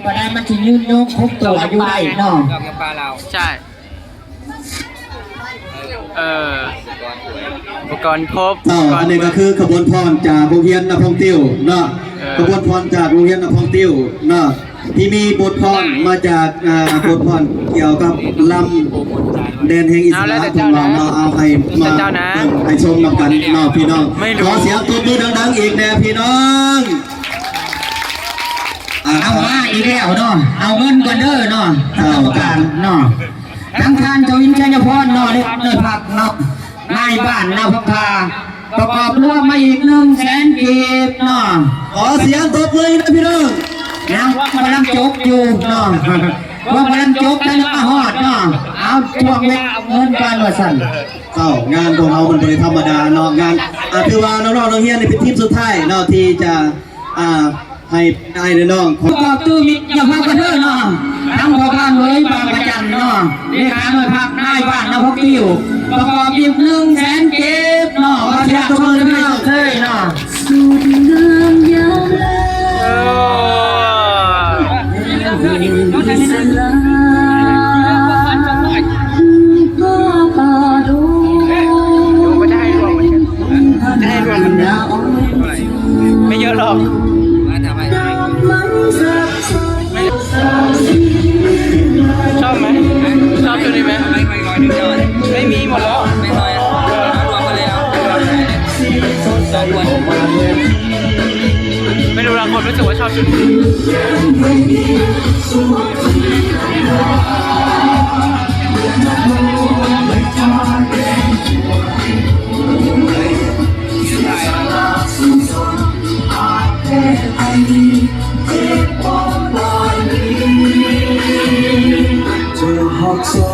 ບໍ່ໄດ້ ມັນຊິຍືນຍົງຄົງຕົວຢູ່ໄດ້ເນາະ. ໃຊ່ ເອີ ອຸປະກອນຄົບ. ເຈົ້າ ອັນນີ້ກໍຄືຂະບວນຟ້ອນຈາກໂຮງຮຽນນາພອງຕິວເນາະ. ເອີ ຂະບວນຟ້ອນຈາກໂຮງຮຽນນາພອງຕິວເນາະ ທີ່ມີບົດຟ້ອນມາຈາກ ອ່າ ບົດຟ້ອນກ່ຽວກັບລຳແດນແຫ່ງອິດສະຫຼະຂອງເຮົາເນາະ. ເອົາໃຫ້ມາເບິ່ງໃຫ້ຊົມນຳກັນເນາະພີ່ນ້ອງ. ຂໍສຽງຕົບມືດັງໆອີກແດ່ພີ່ນ້ອງ. ອ່າ ເອົາມາອີກແລ້ວເນາະ ເອົາເງິນກ່ອນເດີເນາະ ທາງກຳມະການເນາະ ທາງທ່ານ ທະວິນ ໄຊຍະພອນເນາະ ເລຂາໜ່ວຍພັກເນາະ ນາຍບ້ານນາພັກທາ ປະກອບລວມມາອີກໜຶ່ງແສນກີບເນາະ. ຂໍສຽງຕົບມືອີກນະພີ່ນ້ອງ. ຍັງກຳລັງຈົກຢູ່ເນາະ ພວກກຳລັງຈົກ ແຕ່ຍັງມາຮອດເນາະ. ເອົາ ທວງເງິນກ່ອນວ່າຊັ້ນ. ເຈົ້າ ງານຂອງເຮົາມັນບໍ່ໄດ້ທຳມະດາເນາະ ງານ ອ່າ ຖືວ່ານ້ອງໆນັກຮຽນນີ້ເປັນທີມສຸດທ້າຍເນາະ ທີ່ຈະ ອ່າ ໃຫ້ອ້າຍແລະນ້ອງ ປະກອບຕື່ມອີກຢ່າພາກະເທີເນາະ ທັງພໍ່ບ້ານເວີຍບາງພະຈັນເນາະ ເລຂາໜ່ວຍພັກ ນາຍບ້ານນາພອງຕິວ ປະກອບອີກໜຶ່ງແສນກີບເນາະ. ຂໍສຽງຕົບມືໃຫ້ເລີຍເນາະ. ໄມ່ເຍອະຫຼອກ. ຊອບໄໝ? ຊອບຊຸດນີ້ໄໝ? ໄມ່ມີ ໝົດແລ້ວ. ໄມ່ຮູ້ລະ ຄົນຮູ້ສຶກວ່າຊອບຊຸດນີ້.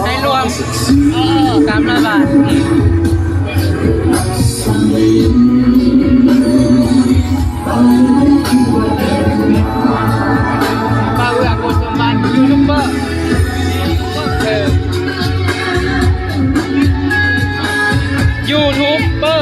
ໃຫ້ລວມ ເອີ ສາມຮ້ອຍບາດ. ບ່າວເອື້ອ ໂຄດສົມບັດ ຢູທູບເບີ ເອີ ຢູທູບເບີ.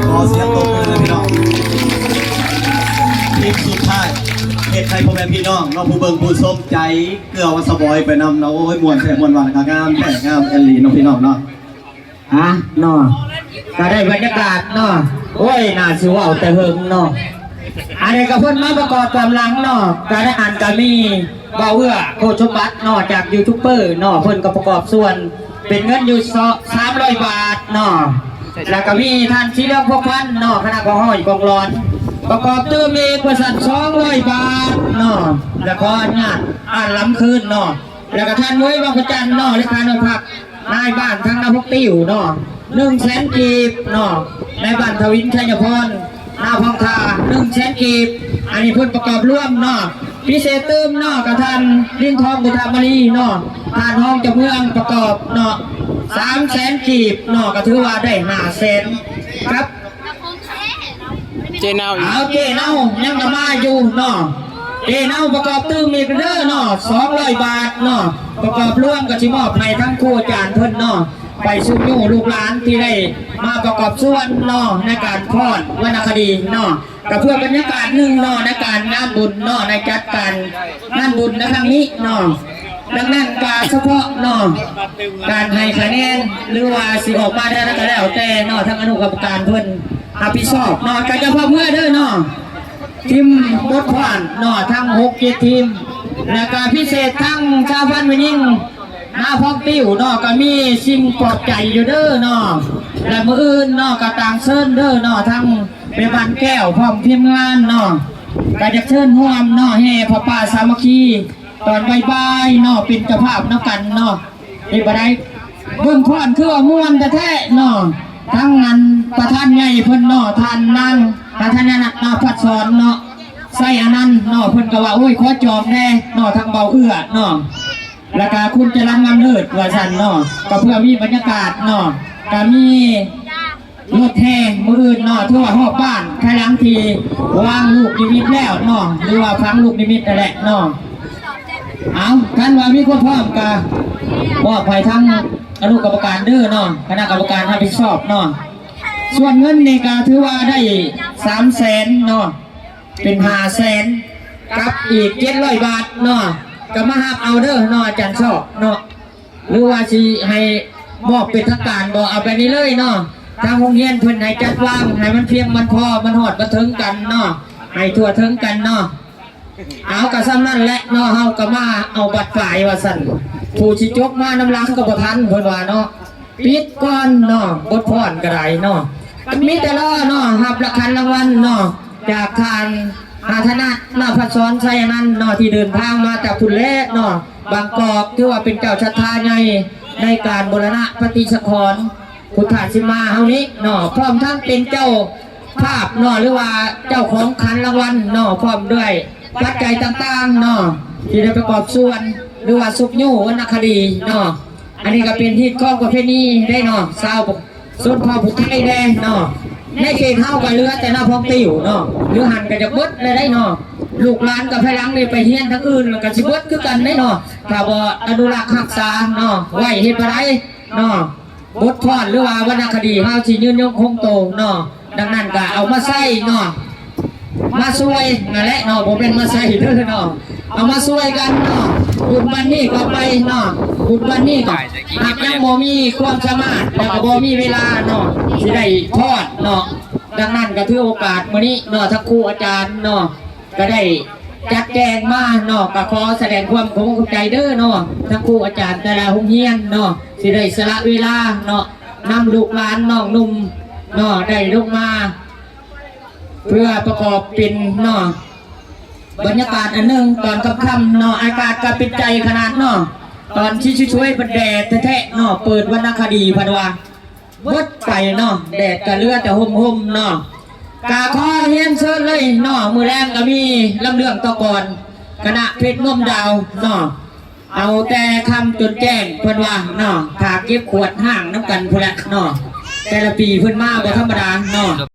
ຂໍສຽງຕົບມືເລີຍພີ່ນ້ອງ. ທີມສຸດທ້າຍ ເຮັດໃຫ້ພໍ່ແມ່ພີ່ນ້ອງເນາະ ຜູ້ເບິ່ງຜູ້ຊົມໃຈເກືອວ່າສະບອຍໄປນຳເນາະ. ໂອ້ຍ ມ່ວນແທ້ ມ່ວນວ່າ ກະງາມແທ້ ງາມອີ່ຫຼີເນາະພີ່ນ້ອງເນາະ. ຮະ ເນາະ ກະໄດ້ບັນຍາກາດເນາະ. ໂອ້ຍ ໜ້າຊິເວົ້າແຕ່ເຫິງເນາະ. ອັນນີ້ກະເພິ່ນມາປະກອບຕາມຫຼັງເນາະ. ກະໃນຫັ້ນກະມີບ່າວເອື້ອ ໂຄດສົມບັດເນາະ ຈາກຢູທູບເບີເນາະ ເພິ່ນກະປະກອບສ່ວນ ເປັນເງິນຢູ່ ສາມຮ້ອຍບາດເນາະ. ແລ້ວກະມີທ່ານສີເຫຼືອງພົວພັນເນາະ ຄະນະກອງຮ້ອຍກອງຫຼອນ ປະກອບຕື່ມອີກວ່າຊັ້ນ ສອງຮ້ອຍບາດເນາະ. ແລ້ວຂໍອະນຸຍາດອ່ານລຳຄືນເນາະ. ແລ້ວກະທ່ານເວີຍ ວັງພະຈັນເນາະ ເລຂາໜ່ວຍພັກ ນາຍບ້ານທາງນາພອງຕິວເນາະ ໜຶ່ງແສນກີບເນາະ. ນາຍບ້ານທະວິນ ໄຊຍະພອນ ນາພອງທາ ໜຶ່ງແສນກີບ. ອັນນີ້ເພິ່ນປະກອບລວມເນາະ. ພິເສດຕື່ມເນາະ ກະທ່ານ ລິນທອງ ບຸດທະມາລີເນາະ ທ່ານຮອງເຈົ້າເມືອງປະກອບເນາະ ສາມແສນກີບເນາະ ກໍຖືວ່າໄດ້ຫ້າແສນກັບ ເຈເນົາອີກ ເອົາ ເຈເນົາຍັງກະມາຢູ່ເນາະ ເຈເນົາປະກອບຕື່ມອີກເດີເນາະ ສອງຮ້ອຍບາດເນາະ ປະກອບລວມກໍຊິມອບໃຫ້ທັງຄູອາຈານເພິ່ນເນາະ ໄປຊຸກຍູ້ລູກຫຼານທີ່ໄດ້ມາປະກອບສ່ວນເນາະ ໃນການຟ້ອນວັນນະຄະດີເນາະ ກະເພື່ອບັນຍາກາດໜຶ່ງເນາະ ໃນການງານບຸນເນາະ ໃນຈັດການງານບຸນໃນຄັ້ງນີ້ເນາະ ດັ່ງນັ້ນກະສະເພາະເນາະ ການໃຫ້ຄະແນນ ຫຼືວ່າຊິອອກມາແນວໃດກໍແລ້ວແຕ່ເນາະ ທາງອະນຸກຳມະການເພິ່ນຮັບຜິດຊອບເນາະ ກະຢ່າພາບເມືອເດີເນາະ ທີມບົດພ້ອນເນາະ ທັງຫົກເຈັດທີມ ແລະກະພິເສດທັງຊາວພັນແມ່ຍິງ ນາພອງຕິວເນາະ ກະມີສິ່ງປອບໃຈຢູ່ເດີເນາະ ແລະມື້ອື່ນເນາະ ກະຕ່າງເຊີນເດີເນາະ ທັງແມ່ບ້ານແກ້ວ ພ້ອມທີມງານເນາະ ກະຢາກເຊີນຮ່ວມເນາະ ແຫ່ຜ້າປ່າສາມັກຄີ ຕອນບ່າຍໆເນາະ ເປັນເຈົ້າພາບນຳກັນເນາະ ເຮັດບໍ່ໄດ້ ເບິ່ງພ້ອມຄືວ່າມ່ວນແທ້ໆເນາະ ທັງອັນປະທານໃຫຍ່ເພິ່ນເນາະ ທ່ານນາງ ອາ ທັນຍະນະ ນາພັດສອນເນາະ ໄຊອານັນເນາະ ເພິ່ນກະວ່າ ໂອ້ຍ ຂໍຈອງແດ່ເນາະ ທັງເບົາເອື້ອເນາະ ແລ້ວກະຄຸນຈະລັນງາມເລີດວ່າຊັ້ນເນາະ ກະເພື່ອມີບັນຍາກາດເນາະ ກະມີລົດແຫ່ມື້ອື່ນເນາະ ຖືວ່າຮອບບ້ານ ພາຍຫຼັງທີ່ວາງລູກນິມິດແລ້ວເນາະ ຫຼືວ່າຝັງລູກນິມິດນັ້ນແຫຼະເນາະ ເອົາ ຄັນວ່າມີຄວາມພ້ອມກະມອບໃຫ້ທາງອະນຸກຳມະການເດີເນາະ ຄະນະກຳມະການຮັບຜິດຊອບເນາະ ສ່ວນເງິນນີ້ກະຖືວ່າໄດ້ສາມແສນເນາະ ເປັນຫ້າແສນ ກັບອີກເຈັດຮ້ອຍບາດເນາະ ກະມາຮັບເອົາເດີເນາະ ອາຈານຊອກເນາະ ຫຼືວ່າຊິໃຫ້ມອບເປັນທາງການບໍ່ ເອົາແບບນີ້ເລີຍເນາະ ທາງໂຮງຮຽນເພິ່ນໃຫ້ຈັດວາງໃຫ້ມັນພຽງມັນພໍ ມັນຮອດມາເຖິງກັນເນາະ ໃຫ້ທົ່ວເຖິງກັນເນາະ ເອົາ ກະສ່ຳນັ້ນແຫຼະເນາະ ເຮົາກະມາເອົາບັດປາຍວ່າຊັ້ນ ຜູ້ຊິຈົບມານຳຫຼັງກະບໍ່ທັນເພິ່ນວ່າເນາະ ປິດກ່ອນເນາະ ບົດຟ້ອນກະໄດ້ເນາະ ມີແຕ່ລໍເນາະ ຮັບລະຄັນລາງວັນເນາະ ຈາກທ່ານ ອາ ທະນະ ນະພັດສອນ ໄຊອະນັນເນາະ ທີ່ເດີນທາງມາຈາກພຸ້ນແຫຼະເນາະ ບາງກອກ ຖືວ່າເປັນເຈົ້າສັດທາໃຫຍ່ໃນການບູລະນະປະຕິສັງຂອນ ພຸດທະຊິມາເຮົານີ້ເນາະ ພ້ອມທັງເປັນເຈົ້າພາບເນາະ ຫຼືວ່າເຈົ້າຂອງຂັນລາງວັນເນາະ ພ້ອມດ້ວຍປັດໄຈຕ່າງໆເນາະ ທີ່ໄດ້ປະກອບສ່ວນ ຫຼືວ່າຊຸກຍູ້ວັນນະຄະດີເນາະ ອັນນີ້ກະເປັນຮີດຄອງປະເພນີເດ້ເນາະ ຊາວຊົນເຜົ່າຜູ້ໄທແດ່ເນາະ ໃນເຂດເຮົາກະເຫຼືອແຕ່ນາພອງຕິວເນາະ ຫຼືຫັ້ນກະຈະເບິດແລ້ວເດ້ເນາະ ລູກຫຼານກະພາຍຫຼັງນີ້ໄປຮຽນທາງອື່ນ ກະຊິເບິດຄືກັນເດ້ເນາະ ຖ້າບໍ່ອະນຸລັກຮັກສາເນາະ ໄວ້ເຮັດບໍ່ໄດ້ເນາະ ບົດພ້ອນ ຫຼືວ່າວັນນະຄະດີເຮົາຊິຍືນຍົງຄົງໂຕເນາະ ດັ່ງນັ້ນກະເອົາມາໃຊ້ເນາະ ມາຊ່ວຍນັ້ນແຫຼະເນາະ ບໍ່ແມ່ນມາໃຊ້ເດີເນາະ ເອົາມາຊ່ວຍກັນເນາະ ບຸນວັນນີ້ກະໄປເນາະ ບຸນວັນນີ້ກະຫາກຍັງບໍ່ມີຄວາມສາມາດ ແລ້ວກະບໍ່ມີເວລາເນາະ ຊິໄດ້ທອດເນາະ ດັ່ງນັ້ນກະຖືໂອກາດມື້ນີ້ເນາະ ທັງຄູອາຈານເນາະ ກະໄດ້ຈັດແຈງມາເນາະ ກະຂໍສະແດງຄວາມຂອບໃຈເດີເນາະ ທັງຄູອາຈານແຕ່ລະໂຮງຮຽນເນາະ ທີ່ໄດ້ສະຫຼະເວລາເນາະ ນຳລູກຫຼານນ້ອງໜຸ່ມເນາະ ໄດ້ລົງມາ ເພື່ອປະກອບເປັນເນາະ ບັນຍາກາດອັນໜຶ່ງຕອນຄ່ຳໆເນາະ ອາກາດກະເປັນໃຈຂະໜາດເນາະ ຕອນທີ່ສວຍໆ ເພິ່ນແດດແທ້ໆເນາະ ເປີດວັນນະຄະດີເພິ່ນວ່າ ເບິດໄປເນາະ ແດດກະເຫຼືອແຕ່ຮົ່ມໆເນາະ ກະຂໍຮຽນເຊີນເລີຍເນາະ ມື້ແລງກະມີລຳເລື່ອງຕໍ່ກ່ອນ ຄະນະເພັດນົມດາວເນາະ ເອົາແຕ່ຄ່ຳຈົນແຈ້ງເພິ່ນວ່າເນາະ ຖ້າເກັບຂວດຮ້າງນຳກັນພຸ້ນແຫຼະເນາະ ແຕ່ລະປີເພິ່ນມາບໍ່ທຳມະດາເນາະ.